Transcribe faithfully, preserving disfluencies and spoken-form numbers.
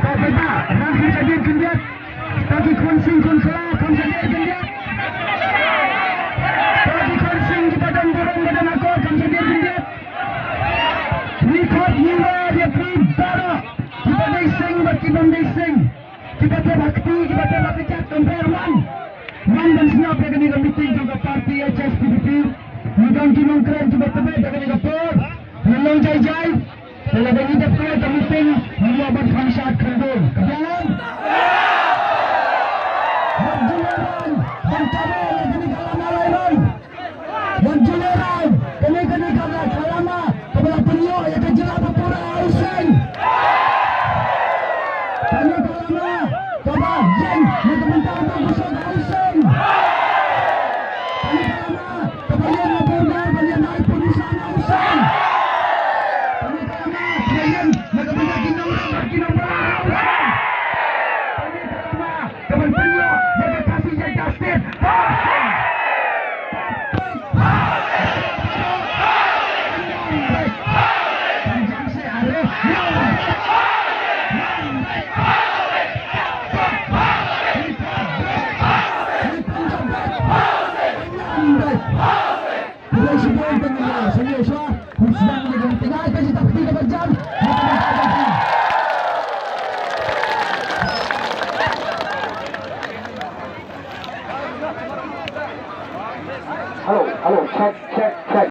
Ba, ba, ba, nang kham shadien khyndiat. Ba ki khun sing khun khlaw kham shadien khyndiat. Ba ki khun sing kiba don burom ba don akor kham shadien khyndiat. Ngi khot ngi wer ïa phi baroh, kiba dei sing bad ki bym dei sing, kiba dei ha kti, kiba dei ha kjat, ym pher, wan. Wan ban sngap ïa kane ka meeting jong ka party H S P D P. Ngi don ki nongkren kiba tbit ïa kane ka por. Ngi long jai jai. Te lada ngi dep kawei ka meeting, ngi lah ban khang shad khang dor. Ka biang? Wat ju lehrain ban kawei ïa kane ka lama lehrain. Wat ju lehrain, kane, kane ka, ka lama kaba la pynïoh ïa ka jylla ba pura ha u seng. Kane ka lama kaba ïeng na ka bynta u nongkyrshan ha u seng. Kane ka lama kaba ïeng na border, ba ïeng na ai permission ha u seng. Kane ka lama kaba ïeng na ka bynta ki nongrep bad ki nongbah ha u seng. Kane ka lama kaban pynïoh ïa ka Khasi Jaintia State. Hello, hello, check.